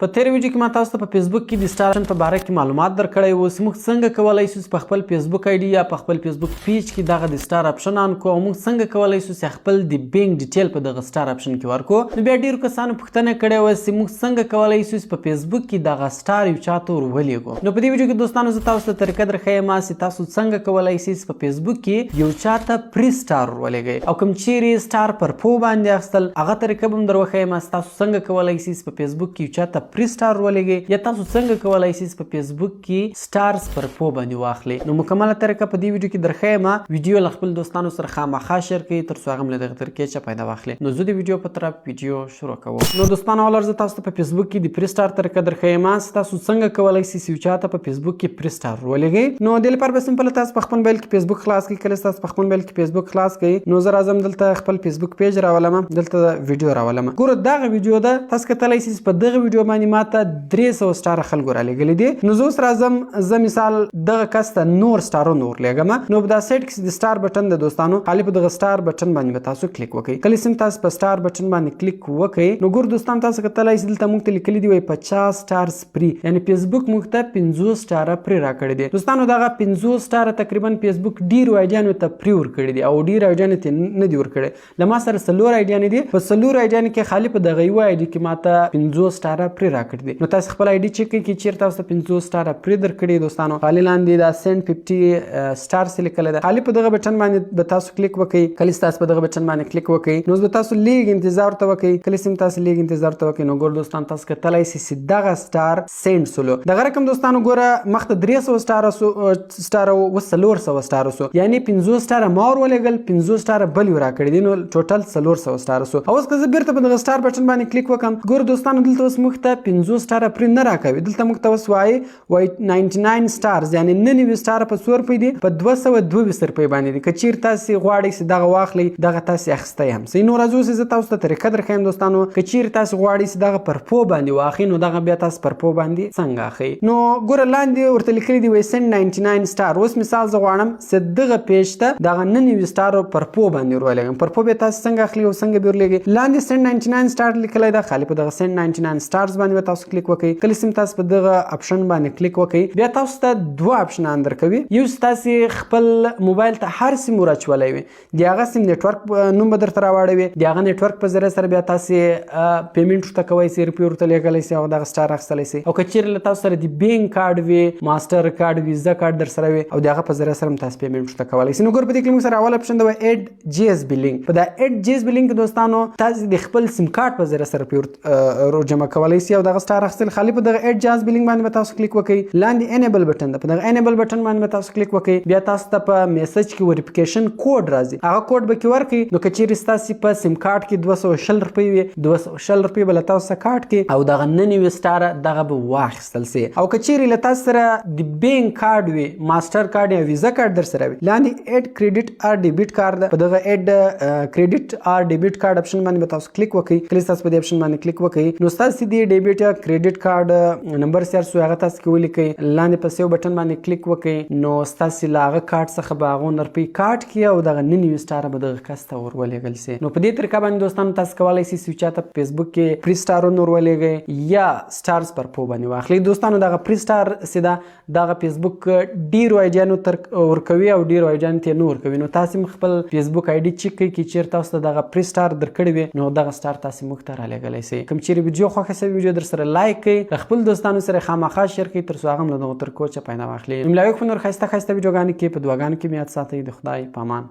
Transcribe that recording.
په تیر ویډیو کې ما تاسو ته په فیسبوک کې د سټار اپشن په باره کې معلومات درکړی وو چې موږ څنګه کولای شو چې په خپل فیسبوک آی ډي یا په خپل فیسبوک پیج کې دغه د سټار اپشن آن کو او موږ څنګه کولای شو چې خپل د بانک ډیټیل په دغه سټار اپشن کې ورکو. نو بیا ډیرو کسانو پوښتنه کړې وه چې موږ څنګه کولای شو چې په فیسبوک کې دغه سټار یو چاته ور ولیږو. نو په دې ویډیو کې دوستانو زه تاسو ته طریقه درښیم چې تاسو څنګه کولای شئ چې په فیسبوک کې یو چاته پری سټار ور ولیږئ او کوم چیرې سټار پر پو باندې اخیستل هغه طریقه به هم در وښیم چې تاسو څنګه کولای شئ چې په فیسبوک کې یو چاته پری سټار ولېږئ یا تاسو څنګه کولای شئ چې په فیسبوک کې سټارز پر پو باندې واخلئ. نو مکمله طریقه په دې ویډیو کې درښیم. ویډیو له خپل دوستانو سره خامخا شیر کړئ تر څو هغه هم له دغه طریقې څخه فایده واخلي. نو زه د ویډیو په طرف ویډیو شروع کوم. نو دوستانو ولر زه تاسو ته په فیسبوک کې د پری سټار طریقه درښیم چې تاسو څنګه کولای شئ چې یو چاته په فیسبوک کې پری سټار ولېږئ. نو د لپاره به سمپل تاسو په خپل موبایل کې فیسبوک خلاص کړئ. کله تاسو په خپل موبایل کې فیسبوک خلاص کړئ نو زه راځم دلته خپل فیسبوک پیج راولم، دلته ویډیو راولم. ګوره دغه ویډیو ده، تاسو کتلی شئ چې په دغه ویډیو باندې ماته 300 سټار خلکو رالیږلي دي. نو زه اوس راځم، زه مثال دغه کس ته نور سټارونه ورلیږم. نو په دا سایډ کې د سټار بټن د دوستانو خالي په دغه سټار بټن باندې به تاسو کلیک وکړئ. کله چې تاسو په سټار بټن باندې کلیک وکړئ نو ګور دوستان تاسو کتلی شئ دلته موږ ته لیکلي دي وایي 50 سټارز پری، یعنی فیسبوک موږ ته 50 سټاره پری راکړي دي. دوستانو دغه 50 سټاره تقریبا فیسبوک ډیر آیډیانو ته پری ورکړي دي او ډیر آیډیانو ته نه دي ورکړي. له ما سره څلور آیډیانې دي، په څلور آیډیانو کې خالي په دغه یو آیډي کې ماته 50 سټاره پری راکړي دي. نو تاسو خپل آیډي چک کړئ چې چیرته تاسو ته 50 سټاره پری درکړي. دوستانو خالي لاندې دا سند 50 سټارز لیکل ده، خالي په دغه بټن باندې به تاسو کلیک وکړئ. کله تاسو په دغه بټن باندې کلیک وکړئ نو به تاسو لیږ انتظار ته وکړئ. کله چې تاسو لیږ انتظار ته وکړئ نو ګور دوستان تاسو کتلای شئ چې دغه سټار سند سولو. دغه رقم دوستانو ګوره مخته 300 سټار سو سټار او 400 سټار سو، یعنی 50 سټار ما ور ولېږل، 50 سټار بل یو راکړي دي، نو ټوټل 400 سټار سو. او اوس که زه بیرته په دغه سټار بټن باندې کلیک وکم، ګور دوستانو دلته اوس موږ ته 50 سټار پرې نه راکوي. دلته موږ ته اوس وایي 99 سټارز، یعنی 99 سټار په څو روپۍ دي؟ په 222 روپۍ باندې دي. که چیرې تاسې غواړئ چې دغه واخلئ دغه تاسې اخیستی هم سئ. نو راځو چې زه تاسو ته طریقه درښیم دوستانو. که چیرې تاسې غواړئ چې دغه پر پو باندې واخلئ نو دغه بیا تاسو پر پو باندې څنګه اخلئ؟ نو ګوره لاندې ورته لیکلي دي وایي سند 99 سټار. اوس مثال زه غواړم چې دغه پیج ته دغه 99 سټار پر پو باندې ورولېږم. پر پو بیا تاسو څنګه اخلئ او څنګه به ورلېږئ؟ لاندې سند 99 سټار لیکلی ده، خالي په دغه سند 99 سټارز باندې به تاسو کلیک وکړئ. کله چې تاسو په دغه اپشن باندې کلیک وکړئ بیا تاسو ته دوه اپشنان درکوي. یو تاسو خپل موبایل ته هر سیم ورچولی وي د هغه سیم نتورک نوم به درته راواړوي، د هغه نتورک په ذریعه سره بیا تاسو پیمنټ ورته کوی سئ، روپۍ ورته لېږلی سئ او دغه سټار اخیستلی سئ. او که چیرې له تاسو سره د بانک کارت وي، ماستر کارت، ویزا کارت در سره وي او د هغه په ذریعه سره هم تاسو پیمنټ ورته کولی سئ. نو ګور په دې کې موږ سره اول اپشن دی اډ جی اس بی لینک. په دا اډ جی اس بی لینک دوستانو تاسو د خپل سیم کارت په ذریعه سره پیور جمع کولی سئ او دغه سټار اخیستل. خالي په دغه اډ جی اس بی لینک باندې به تاسو کلیک وکړئ. لاندې انیبل بټن ده، په دغه انیبل بټن باندې به تاسو کلیک وکړئ. بیا تاسو ته په میسج کې وریفیکیشن کوډ راځي، هغه کوډ به کې ورکړئ. نو که چیرې ستاسو په سیم کارت کې 220 روپۍ وي، 220 روپۍ به له تاسو څخه کارت کې او دغه 99 سټار دغه به واخیستل سي. او که چیرې له تاسو سره د بانک کارت وي، ماستر کارت یا ویزا کارت در سره وي، لاندې اډ کریډټ ار ډیبټ کارت ده، په دغه اډ کریډټ ار ډیبټ کارت اپشن باندې به تاسو کلیک وکړئ. کله تاسو په دې اپشن باندې کلیک وکړئ نو ستاسو د ډیبټ یا کریډټ کارت نمبر سر سو هغه تاسو کې ولیکئ. لاندې په سیو بټن باندې کلیک وکړئ نو ستاسو له هغه کارت څخه به هغه روپۍ کارت کې او دغه 99 سټار به دغه کس ته ور ولېږل سي. نو په دې طریقه باندې دوستانو تاسو کولای سئ چې چاته په فیسبوک کې پری سټارونه ور ولېږئ یا سټارز پر پو باندې واخلئ. دوستانو دغه پری سټار سیده دغه فیسبوک ډیرو آیډیانو تر ورکوي او ډیرو آیډیانو ته نه ورکوي. نو تاسو هم خپل فیسبوک آیډي چک کړئ چې چیرې تاسو ته دغه پری سټار درکړی وي نو دغه سټار تاسو موږ ته رالیږلی سئ. کوم چیرې ویډیو خوښه سوې ویډیو در سره لایک کړئ، له خپل دوستانو سره خامخا شیر کړئ تر څو هغه هم له دغو طریقو څخه فایده واخلي. ملاوي په نور ښایسته ښایسته ویډیوګانو کې په دعاګانو کې مې یاد ساتئ. د خدای په امان.